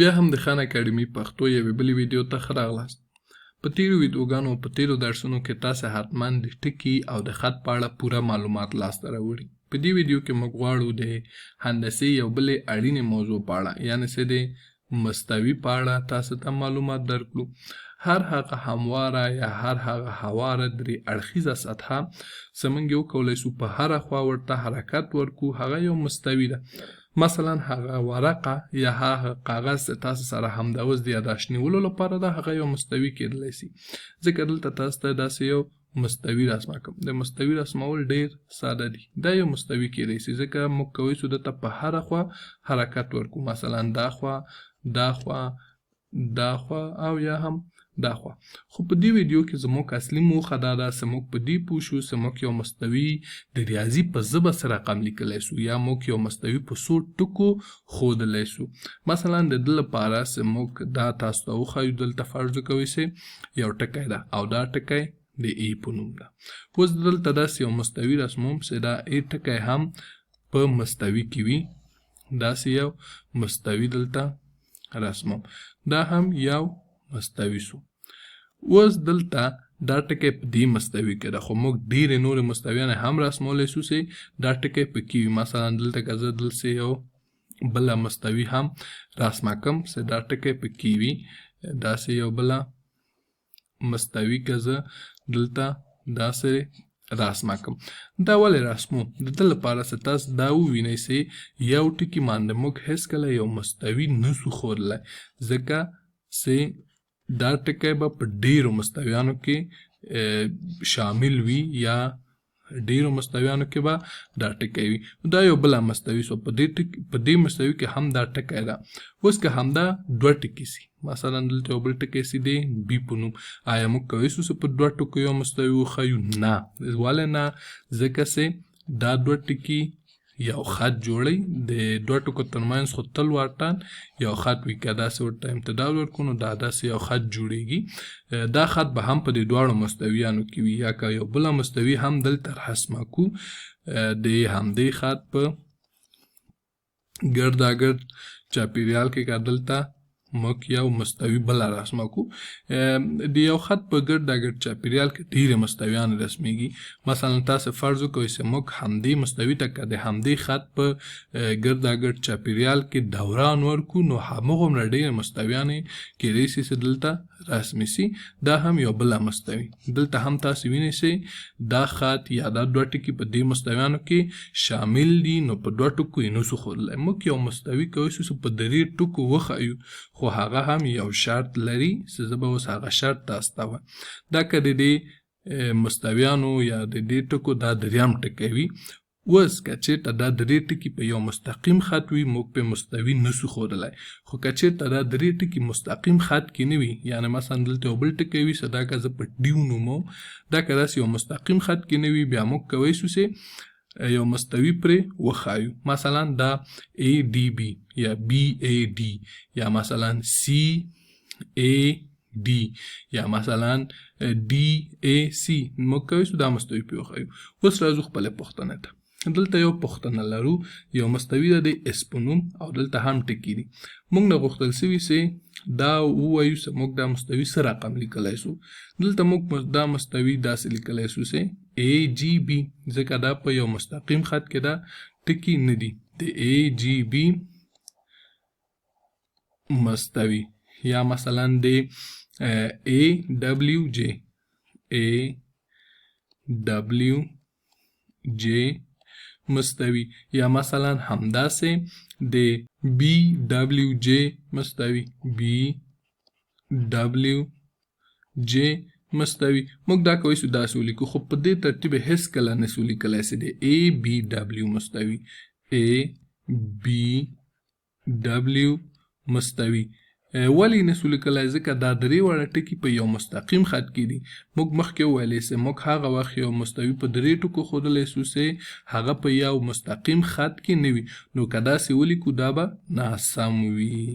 بیا هم د خان اکاډمي پښتو یوې بلې ویډیو ته ښه راغلاست. په تیرو ویډیوګانو او په تیرو درسونو کې تاسې حتما د ټکي او د خط په اړه پوره معلومات لاسته راوړي. په دې ویډیو کې موږ غواړو د هندسې یو بلې اړینې موضوع په اړه یعنې څه د مستوي په اړه تاسو ته معلومات درکړو. هر هغه همواره یا هر هغه هواره درې اړخیزه سطحه چې موږ یې وکولی سو په هره خوا ورته حرکت ورکړو، هغه یو مستوي ده. مثلا هغه ورقه یا هغه کاغذ چې تاسو سره همدا اوس د یاداشت نیولو لپاره ده، هغه یو مستوي کېدلی سي، ځکه دلته تاسو ته داسې یو مستوي رسمه کوم. د مستوي رسمول ډیر ساده دي. دا یو مستوي کېدای سي، ځکه موږ کوی سو دته په هره خوا حرکت ورکو، مثلا دا خوا، دا خوا، دا خوا او یا هم دا خوا. خو په دې ویډیو کې زموږ اصلي موخه دا ده چې موږ په دې پوه شو چې موږ یو مستوي د ریاضي په ژبه څه رقم لیکلی سو، یا موږ یو مستوي په څو ټکو ښودلی سو. مثلا د ده لپاره چې موږ دا تاسو ته وښایو، دلته فرض وکوئ چې یو ټکی ده او دا ټکی د ای په نوم ده. اوس دلته داسې یو مستوي رسموم چې دا ای ټکی هم په مستوي کې وي. داسې یو مستوي دلته رسموم، دا هم یو مستوي سو. اوس دلته دا ټکی په دې مستوي کې ده، خو موږ ډېرې نورې مستویانې هم رسمولی سو چې دا ټکی پکې وي. مثلا دلته که زه دلته یو بله مستوي هم رسمه کم چې دا ټکی پکې وي، داسې یو بله مستوي که زه دلته داسې رسمه کم. دا ولې رسمو؟ د دې لپاره چې تاسو دا ووینئ چې یو ټکي باندې موږ هېڅکله یو مستوي نسو ښودلی، ځکه چې دا ټکی به په ډېرو مستویانو کې شامل وي یا ډیرو مستویانو کې به دا ټکی وي. دا یو بله مستوي سو، په دې ټکی، په دې مستوي کې هم دا ټکی ده. اوس که همدا دوه ټکي سي، مثلا دلته یو بل ټکی سي دی بي په نوم، آیا موږ کوی سو چې په دوه ټکو یو مستوي وښیو؟ نه. ولې نه؟ ځکه چې دا دوه ټکي یو خط جوړوي، د دوه ټکو ترمنځ خو تل واټن یو خط وي، که داسې ورته امتداد ورکړو نو دا داسې یو خط جوړیږي. دا خط به هم په دې دواړو مستویانو کې وي، یا که یو بله مستوي هم دلته رسمه کو، د همدې خط په ګرداګرد چاپیریال کې که دلته موږ یو مستوي بله رسمه کو، د یو خط په ګرداګرد چاپیریال کې ډېرې مستویانې رسمیږي. مثلا تاسو فرض وکړئ چې موږ همدې مستوي ته که د همدې خط په ګرداګرد چاپیریال کې دوران ورکو، نو همغومره ډېرې مستویانې کېدای شي چې دلته رسمي سي. دا هم یو بله مستوي. دلته هم تاسو وینئ چې دا خط یا دا دوه ټکي په دې مستویانو کې شامل دي، نو په دوه ټکو یې نسو ښودلی. موږ یو مستوي کوی شو چې په درې ټکو وښیو، خو هغه هم یو شرط لري چې زه به اوس هغه شرط تاسو ته وایم. دا که د دې مستویانو یا د دې ټکو دا دریم ټکی وي، اوس که چېرته دا درې ټکي په یو مستقیم خط وي، موږ په مستوي نسو ښودلی. خو که چېرته دا درې ټکي مستقیم خط کې نه وي، یعنې مثلا دلته یو بل ټکی وي چې دا که زه په ډي ونوموم، دا که داسې یو مستقیم خط کې نه وي، بیا موږ کوی شو چې یو مستوي پرې وښایو. مثلا دا ای ډي بي یا بي ای ډي یا مثلا سی ای ډي یا مثلا ډي ای سی، موږ کوی شو دا مستوي پرې وښایو. اوس راځو خپلې پوښتنې ته. دلته یو پوښتنه لرو، یو مستوي ده د اس په نوم او دلته هم ټکي دي. موږ نه غوښتل سوي چې دا ووایو چې موږ دا مستوي څه رقم لیکلی سو. دلته موږ دا مستوي داسې لیکلی سو چې ای جی بي، ځکه دا په یو مستقیم خط کې دا ټکي نه دي، د ای جی بي مستوي، یا مثلا د ای دبلیو جی، ای دبلیو جی مستوي، یا مثلا همداسې د بی دبلیو جی مستوي، بی دبلیو جی مستوي. موږ دا کوی سو داسې ولیکو، خو په دې ترتیب هېڅکله نه سو لیکلی چې د ای بی دبلیو مستوي، ای بی دبلیو مستوي. ولې نه سو لیکلی؟ ځکه دا درې واړه ټکي په یو مستقیم خط کې دي. موږ مخکې وویلې چې موږ هغه وخت یو مستوي په درې ټکو ښودلی سو چې هغه په یو مستقیم خط کې نه وي، نو که داسې ولیکو دا به ناسم وي.